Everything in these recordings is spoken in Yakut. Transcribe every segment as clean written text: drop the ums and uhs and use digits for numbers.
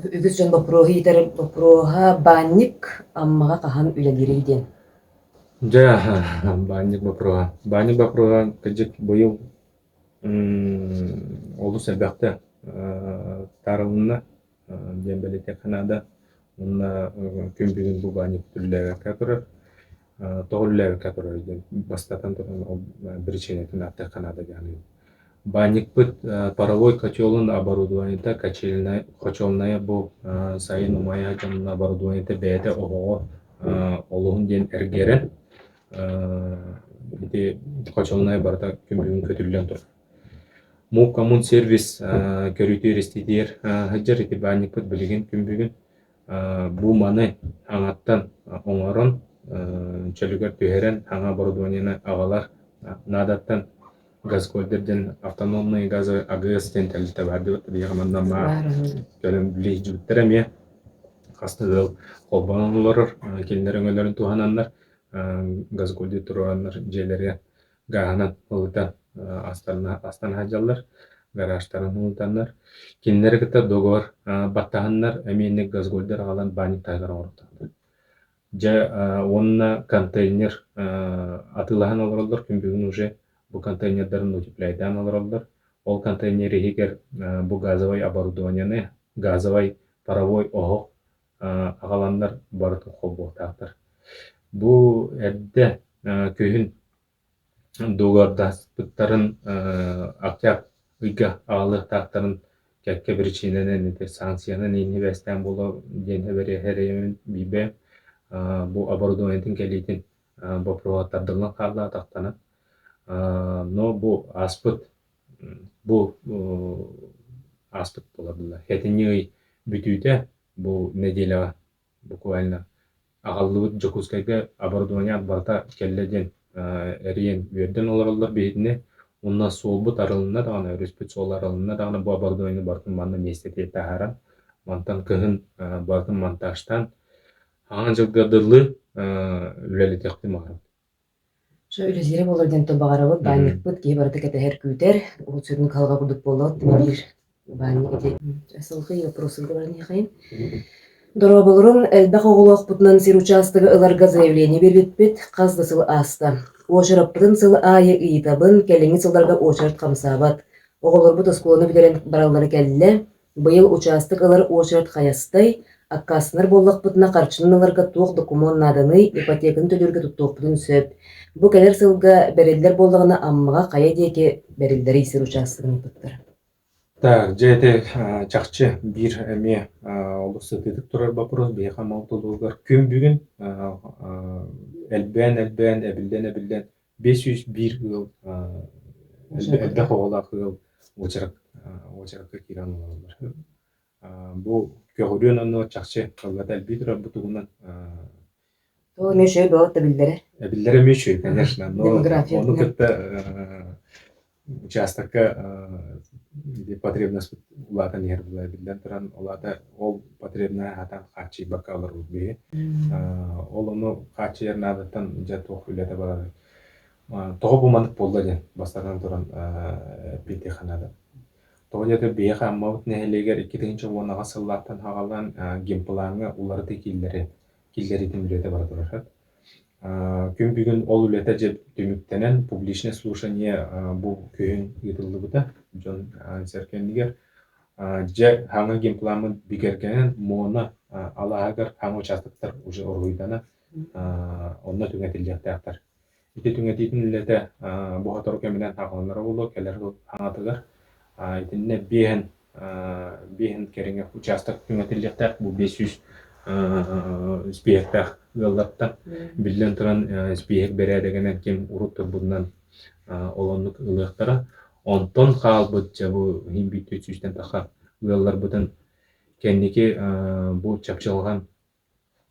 Үгүс дьон боппуруоһу ыйытар боппуруоһа баанньык Аммаҕа хаһан үлэлиирий диэн. Дьэ, баанньык боппуруоһа. Баанньык боппуруоһа кырдьык быйыл олус элбэхтэ таарылынна диэн бэлиэтиэххэ наада. Уонна күн бүгүн бу баанньык үлэлээбэккэ турар. Тоҕо үлэлээбэккэ турар диэн бастатан туран ол биричиинэтин ааттыахха наада диэн саныыбын. Баанньыкпыт паровой котелун оборудованиета качельнай хочуолунайа бу сайын умайа дьонун оборудованиета бэйэтэ оһоҕо олуһун диэн эргэрэн ити хочуолунай барыта күн бүгүн көтүллэн турар. Мук-коммунсервис көрүүтүгэр-истиитигэр сылдьар ити баанньыкпыт билигин күн бүгүн бу маны аҥаттан оҥорон чөлүгэр түһэрэн саҥа оборудованиены аҕалар наадаттан Газгольдер диэн автономные газы АГС диэн тэрилтэ баар диэбит. Биһиэхэ манна баар кэлэн билиһдьибиттэр эмиэ хас да ыал холбонон олорор. Кинилэр өҥөлөрүн туһананнар Газгольдер туруораннар дьиэлэригэр гааһынан ылыта астана сылдьаллар, гаражтарын ылытаннар. Кинилэри кытта договор баттаһаннар эмиэ инник Газгольдер аҕалан баанньык таһыгар оҥоруохтаахтар. Дьэ уонна контейнер атыылаһан олороллор, күн бүгүн уже бу контейнердарын утепляйдаан олороллор. Ол контейнер иһигэр бу газовай оборудованиены, газовай паровой оһох аҕаланнар барытын холбуохтаахтар. Бу эрдэ күһүн Дуогабардаспыттарын октябрь ыйга аҕалыахтаахтарын кэккэ биричиинэнэн ити санкциянан иһин буолуо диэн эрэйэммин билбэм. Бу оборудованиетын кэлиитин боппуруоһа тардыллан хаалла атахтанан. Но бу ааспыт бу ааспыт буолар буолла. Сэтинньи ый бүтүүтэ бу нэдиэлэҕэ буквально аҕаллыбыт Дьокуускайга оборудование барыта кэллэ диэн эрийэн үөрдэн олороллор биһигини. Уонна суолбут арылынна даҕаны, өрүспүт суола арылынна даҕаны бу оборудованиены барытын манна миэстэтигэр таһааран, мантан кыһын барытын монтажтаан, хаҥан дьылга дылы үлэлэтиэхпин баҕарабын. Дьэ, үлэлиирэ буолар диэн баҕарабыт, баанньыкпыт киһи барыта кэтэһэр, күүтэр. Ол сүрүн кыһалҕа курдук буоллаҕыт биир баанньык ити. Салгыы вопросуга баран иһэҕин. Дорооболорун, элбэх оҕолоохпутунан сир учаастагы ыларга заявление биэрбиппит хас да сыл ааста. Уочараппытын сыл аайы ыйытабын, кэлиҥҥи сылларга уочарат хамсаабат. Оҕолорбут оскуоланы бүтэрэн бараллара кэллэ, Быйыл учаастак ылар уочарат хайастай, аккаастанар буоллахпытына харчынан ыларга туох докумуон нааданый, ипотеканы төлүүргэ туттуохпутун сөп. Бу кэлэр сылга бэриллэр буоллаҕына Аммаҕа хайа диэки бэриллэрий сир учаастагын ыппыттар. Так, дьэ ити чахчы биир эмиэ олус сытыытык турар боппуруос биһиэхэ Амма улууһугар күн бүгүн элбээн-элбээн, эбиллэн-эбиллэн 501 ыал элбэх оҕолоох ыал уочарат уочаракка киирэн олороллор. Бу көҕүрүөн оннугар чахчы кылгата элбии турар бу туһунан Ол эмиэ үчүгэй буолбат да биллэрэ. Эбиллэрэ эмиэ үчүгэй, конечно, но ону кытта учаастакка потребность улаатан иһэр буолар биллэн туран, ол аата ол потребность сатаан хааччыйбакка олорбут биһи. Ол ону хааччыйар наадаттан дьэ туох үлэтэ барарый? Тоҕо бу маннык буолла диэн бастатан туран эппиэттиэххэ наада. Тоҕо диэтэр биһиэхэ Аммабыт нэһилиэгэр 2018 сыллаахтан саҕалаан генплаҥҥа уларытыы киллэри киллэриитин үлэтэ бара турар. Күн бүгүн ол үлэтэ дьэ түмүктэнэн, публичное слушание бу күһүн ыытыллыбыта дьон сэргэнигэр. Дьэ, хаҥа генпламмыт бигэргэнэн, Муона алааһыгар хаҥа участоктар уже уруһуйдана, онно түҥэтиллиэхтээхтэр. Ити түҥэтиитин үлэтэ бу сотору кэминэн саҕаланара буолуо, кэлэр сыл хаҥатыгар. Итиннэ биэһин кэриҥэ учаастак түҥэтиллиэхтээх, бу 500 испииһэктээх ыаллартан. Биллэн туран, испииһэк бэрээдэгинэн ким урут турбутунан ол оннук ылыахтара. Онтон хаалбыт дьэ бу иһин биир сүүстэн тахса ыалларбытын кэнники бу чапчылҕан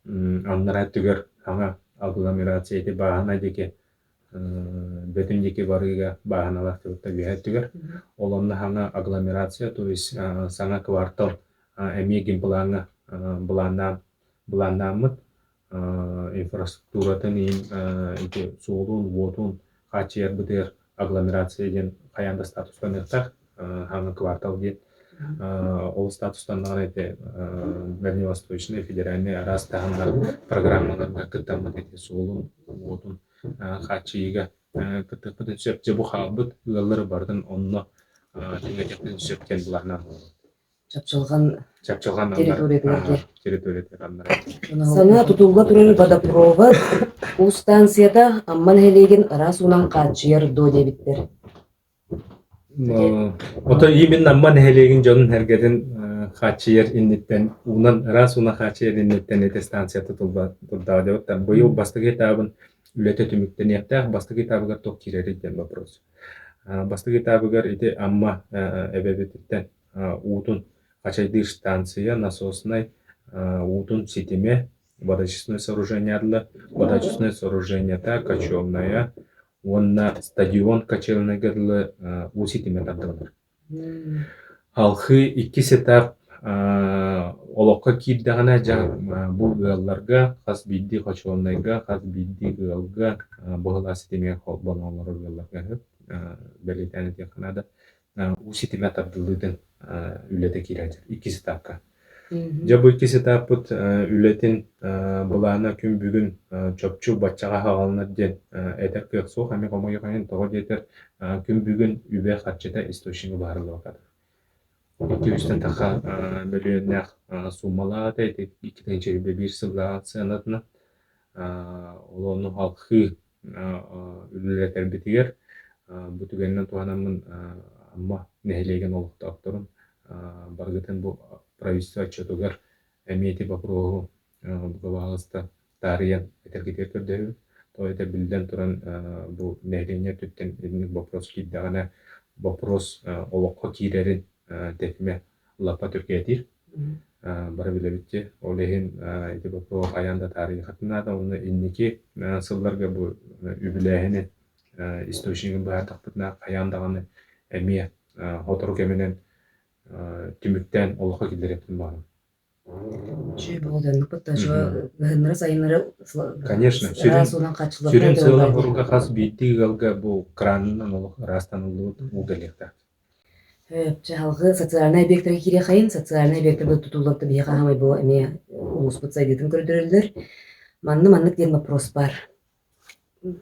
Анараа өттүгэр саҥа агломерация ити бааһына диэки Бөтүн диэки барыыга бааһыналаах дьыбыттар үөһээ өттүгэр. Ол онно саҥа агломерация, то есть саҥа квартал эмиэ генплаҥҥа былааннаан былааннааммыт инфраструктуратын иһин ити суолун, уотун хааччыйарбытыгар агломерация диэн хайаан да статустаныахтаах саҥа квартал диэн. Ол статустаннаҕына ити Дальневосточный федеральный араас таһымнаах программаларга кыттаммыт ити суолун, уотун хааччыйыыга кыттыахпытын сөп. Дьэ бу хаалбыт ыаллары барытын онно түҥэтиэхпитин сөп диэн былааннаан олоробут. Чапчылҕан Чапчылҕан территориятыгар территориятыгар аннара. Саҥа тутулла турар водопровод уу станцията Амма нэһилиэгин ыраас уунан хааччыйар дуо диэбиттэр. Ото именно Амма нэһилиэгин дьонун-сэргэтин хааччыйар инниттэн уунан ыраас уунан хааччыйар инниттэн ити станция тутулла турдаҕа диэбиттэр. Быйыл бастакы этабын үлэтэ түмүктэниэхтээх, бастакы этабыгар туох киирэрий диэн вопрос. Бастакы этабыгар ити Амма эбэбититтэн уутун хачайдыыр станция, насоснай уутун ситимэ, водочистное сооружение адылы, водочистное сооружениета, кочевная уонна стадион кочевнайга дылы уу ситимэ тардыллар. Алхыы иккис этап олоххо киирдэҕинэ дьэ бу ыалларга хас биирдии хочуолунайга, хас биирдии ыалга быһылаас ситимигэр холбонон олорор ыалларга бэлиэтээн этиэххэ наада уу ситимэ тардыллыытын үлэтэ киирээччи иккис этапка. Дьэ бу иккис этаппыт үлэтин былаана күн бүгүн чопчу баччаҕа аһаҕаланар диэн этэр кыах суох эмиэ хомойуох иһин тоҕо диэтэр күн бүгүн үбэ-харчыта источнига быһаарыллыбатах. Икки үстэн тахха мөлүйүөннээх суумалаах этэ ити 2021 сыллаах сыанатынан ол ону халхыы үлэлэтэрбитигэр бу түгэнинэн туһанаммын Амма нэһилиэгин олохтоохторун барыгытын бу правительство отчетугар эмиэ ити боппуруоһу баһаалыста таарыйан этэргитигэр көрдөһөбүт. Тоҕо этэ биллэн туран бу нэһилиэнньэ өттүттэн итинник боппуруос киирдэҕинэ боппуруос олоххо киирэрин тэтимэ лаппа түргээтиир. Бары билэбит дии. Ол иһин ити боппуруоһу хайаан да таарыйыаххытын наада. Уонна инники сылларга бу үбүлээһини источнигын быһаардахпытына хайаан даҕаны эмиэ сотору кэминэн түмүктээн олоххо киллэриэхпитин баҕарабын. Үчүгэй буолуоннукпут да кыһыннары-сайыннары Конечно, сүрүн ыраас уунан хааччыллар сүрүн сыала-соруга хас биирдии ыалга бу кранынан олох ыраастаныллыбыт уу кэлиэхтээх. Чаһылгы социальнай объектарга киириэхэйин, социальнай объектарга тутуллар биһиэхэ аһамай бу эмиэ улууспут сайдыытын көрдөрөллөр. Манна маннык диэн вопрос бар.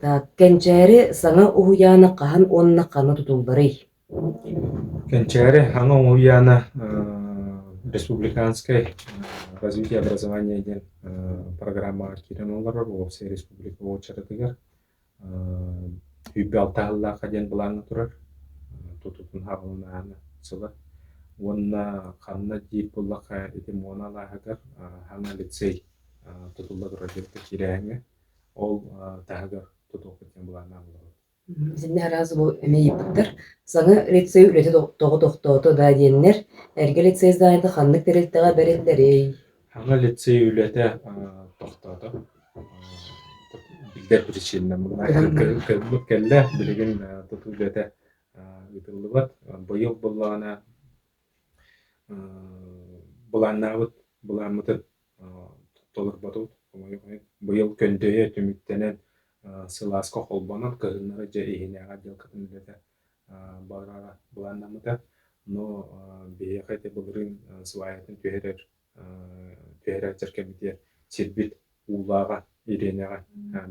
Так, Кэнчээри саҥа уһуйаана хаһан уонна ханна тутулларый? Кэнчээри саҥа уһуйаана республиканскай развитие образования диэн программаҕа киирэн олорор уопсай республика уочаратыгар 26 сыллаахха диэн былааҥҥа турар, тутутун хаалланаана сыла. Уонна ханна диир буоллахха ити Муона алааһыгар саҥа лицей тутулла турар диэбитэ киирээһиҥҥэ. Ол таһыгар тутуохпут диэн былааннаах олоробут. Итиннэ араас бу эмиэ ыйыппыттар. Саҥа лицей үлэтэ тоҕо тохтоото даа диэннэр, эргэ лицей зданиета ханнык тэрилтэҕэ бэриллэрий? Саҥа лицей үлэтэ тохтоото. Биллэр причинанан кыһыммыт кэллэ, билигин тутуу үлэтэ ыытыллыбат. Быйыл буоллаҕына былааннаабыт былааммытын толорботубут, хомойуох иһин. Быйыл көндөйө түмүктэнэн сылааска холбонон, кыһыннары дьэ иһинээҕи отделкатын үлэтэ барара былааннаммыта. Но биһиэхэ ити былырыын сваятын түһэрэр түһэрээччэр кэмитиэр сирбит уулааҕа, ириэнэҕэ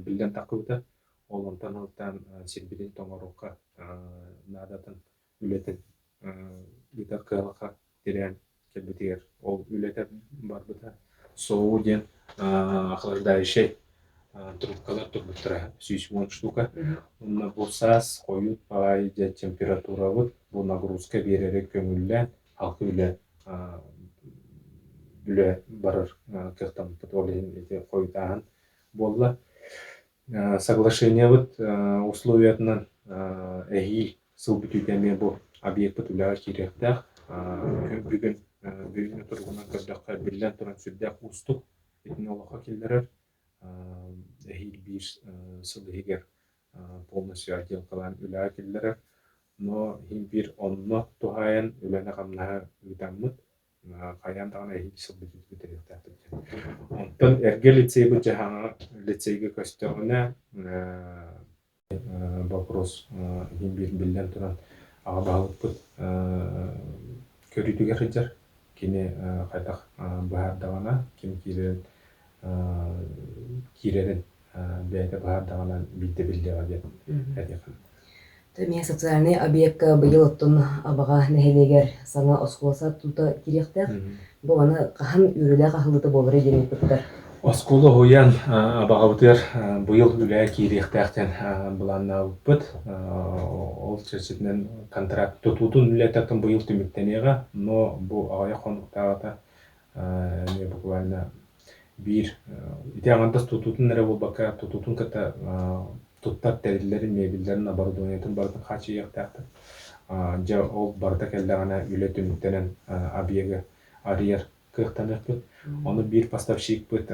биллэн таххыбыта. Ол онтон сылтаан сирбитин тоҥоруохха наадатын үлэтин ыытар кыһалҕа тирээн кэлбитигэр ол үлэтэ барбыта. СОУ диэн охлаждающай трубкалар турбуттара 110 штука. Уонна бу саас хойут баҕайы дьэ температурабыт бу нагрузка биэрэри көҥүллээн халкы үлэ үлэ барар кыахтаммыппыт. Ол иһин ити хойутааһын буолла. Соглашениебыт условиятынан эһиил сыл бүтүүтэ эмиэ бу объекпыт үлэҕэ киириэхтээх. Бүгүн бүгүҥҥү туругунан көрдөххө, биллэн туран сүрдээх уустук итини олоххо киллэрэр. Эһиил биир сыл иһигэр полностью отделкалаан үлэҕэ киллэрэр. Но иһин биир онно туһаайан үлэни-хамнаһы ыытаммыт, хайаан даҕаны эһиил сыл бүтүүтэ бүтэриэхтээхпит диэн. Онтон эргэ лицейбит дьаһаҥа лицейгэ көстөҕүнэ Вопрос иһин биир биллэн туран аҕа баһылыкпыт көрүүтүгэр сылдьар. Кини хайдах быһаардаҕына, ким киирэрин киирэрин бэйэтэ быһаардаҕына биирдэ биллиэҕэ диэн этиэххин. Эмиэ социальнай объекка быйыл оттон Абаҕа нэһилиэгэр саҥа оскуола тута киириэхтээх. Бу аны хаһан үөрүүлээх аһыллыыта буоларый диэн ыйыппыттар. Оскуола уһуйаан Абаҕабытыгар быйыл үлэҕэ киириэхтээх диэн былааннаабыппыт. Ол чэрчитинэн контракт тутуутун үлэтэ быйыл түмүктэниэҕэ, но бу аҕыйах хонуктааҕыта эмиэ буквально биир ити аҥардас тутуутун эрэ буолбакка, тутуутун кытта туттар тэриллэрин, мебеллэрин, оборудованиетын барытын хааччыйыахтаахтар. Дьэ, ол барыта кэллэҕинэ үлэ түмүктэнэн объегы арыйар кыахтаныахпыт. Ону биир поставщикпыт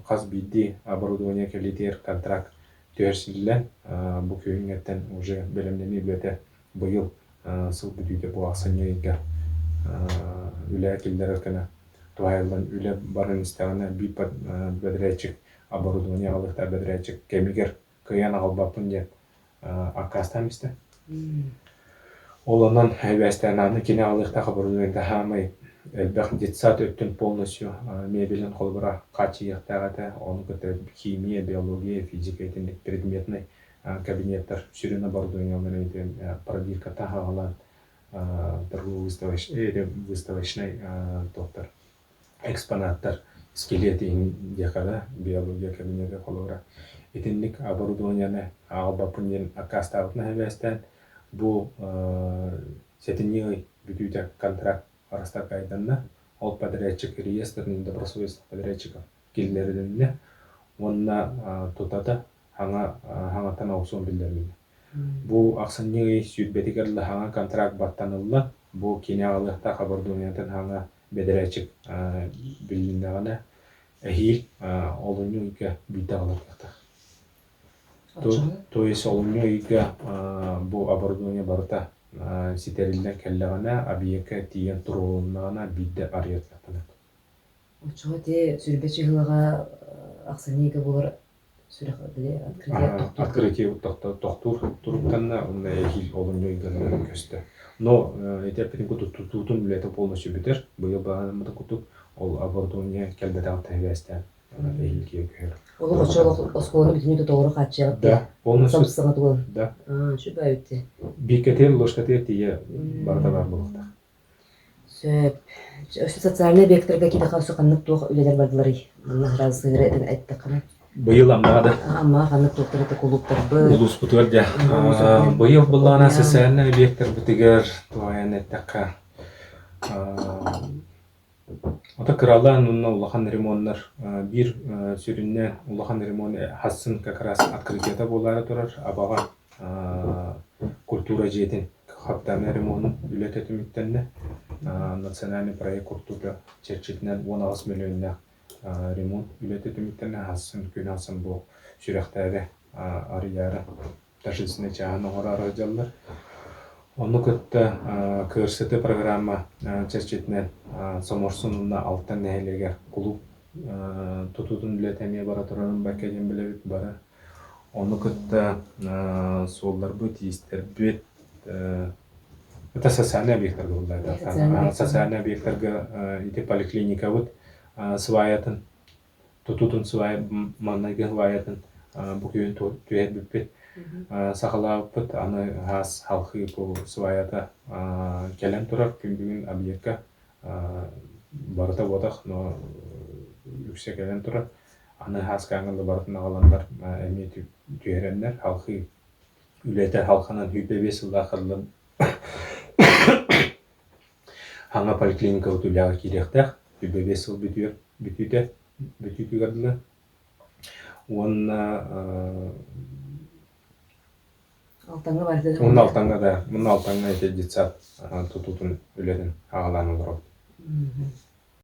хас биирдии оборудование кэлиитигэр контракт түһэрсиллэн, бу күһүҥҥэттэн уже бэлэмнэнии үлэтэ быйыл сыл бүтүүтэ бу ахсынньы ыйга үлэ киллэрэр гына туһаайыллан үлэ баран истэҕинэ биир бэдэрээтчик оборудование аҕалыахтаах бэдэрээтчик кэмигэр кыайан аҕалбаппын диэн аккаастаан истэ. Ол онон эбээстээн аны кини аҕалыахтаах оборудованиета саамай элбэх детсад өттүн полностью мебелин холобура хааччыйыахтаах этэ. Ону кытта химия, биология, физика итинник предметнай кабинеттар сүрүн оборудованиеларын ити пробирката аҕалан торговый выставочный туохтар экспонаттар скелет иһин диэххэ да биология кабинета холобура итинник оборудованиены аҕалбаппын диэн аккаастаабытын эбээстээн бу сэтинньи ый бүтүүтэ контракт расторгайданна ол подрядчик реестр недобросовестных подрядчиков киллэрилиннэ уонна тутата хаҥа хаҥаттан аукцион биллэрилиннэ. Бу ахсынньы ый сүүрбэтигэр ыла хаҥа контракт баттанылла. Бу кини аҕалыахтаах оборудованиетын хаҥа бэдэрээччик билиннэҕинэ эһиил олунньу ыйга биирдэ аҕалар кыахтаах. То есть олунньу ыйга бу оборудование барыта ситэриллэн кэллэҕинэ, объекка тиийэн туруорулуннаҕына биирдэ арыйар кыахтанар. Оччоҕо ити сүүрбэ чыһылаҕа ахсынньы ыйга буолар сүрэх били открытие тохтуур. Открытие тохтуур туруктанна уонна эһиил олунньу ыйга көстө. Но ити эппитин курдук тутуутун үлэтэ полностью бүтэр. Быйыл баҕанаммытын курдук ол оборудование кэлбэтэҕин тэһибээстээн эһиилгигэ көһөр. Олох оччо оскуоланы бүтүннүү толору хааччыйаҕыт Да, полностью. Саҥа тугун. Да. Үчүгэй үтү. Бииккэтигэр, ложкатыгар тиийэ барыта баар буолуохтаах. Сөп. Өссө социальнай объектарга киитэххэ өссө ханнык туох үлэлэр бардыларый? Манна сразу сыһыары этэн эттэххинэ. Быйыл Аммаҕа да. Аммаҕа ханнык туохтар это кулууптарбыт. Улууспутугар дьэ. Быйыл былаана социальнай объектарбытыгар туһаайан эттэххэ Ото кыралаан уонна улахан ремоннар биир сүрүннээн улахан ремонт хассын как раз открытиета буолаары турар Абаҕа культура дьиэтин хапытаальнай ремонун үлэтэ түмүктэннэ. Национальный проект культура чэрчитинэн 18 миллионнаах ремонт үлэтэ түмүктэннэ. Хассын күн ахсын бу сүрэхтээри арыйаары торжественнай чааһын оҥороору сылдьаллар. Ону кытта КРСТ программа чэрчитинэн Соморсун уонна Алтан нэһилиэгэр кулууп тутуутун үлэтэ эмиэ бара турарын бэркэ диэн билэбит бары. Ону кытта суолларбыт, иистэрбит это социальный объектарга буолла. Социальный объектарга ити поликлиникабыт сваятын тутуутун свая маҥнайгы сваятын бу күһүн түһэрбиппит сахалаабыппыт аны хаас халхыы бу сваята кэлэн турар күн бүгүн объекка барыта буотах но үксэ кэлэн турар аны хааскааҥҥа барытын аҕаланнар эмиэ түһэрэннэр халхыы үлэтэ халханан 25 сыллаах харлан Хаҥа поликлиникабыт үлэҕэ киириэхтээх, 25 сыл бүтүөр бүтүүтэ бүтүүтүгэр дылы. Уонна Алтаҥҥа барда да уонна Алтаҥҥа да, уонна Алтаҥҥа ити детсад тутуутун үлэтин аҕалаан олоробут.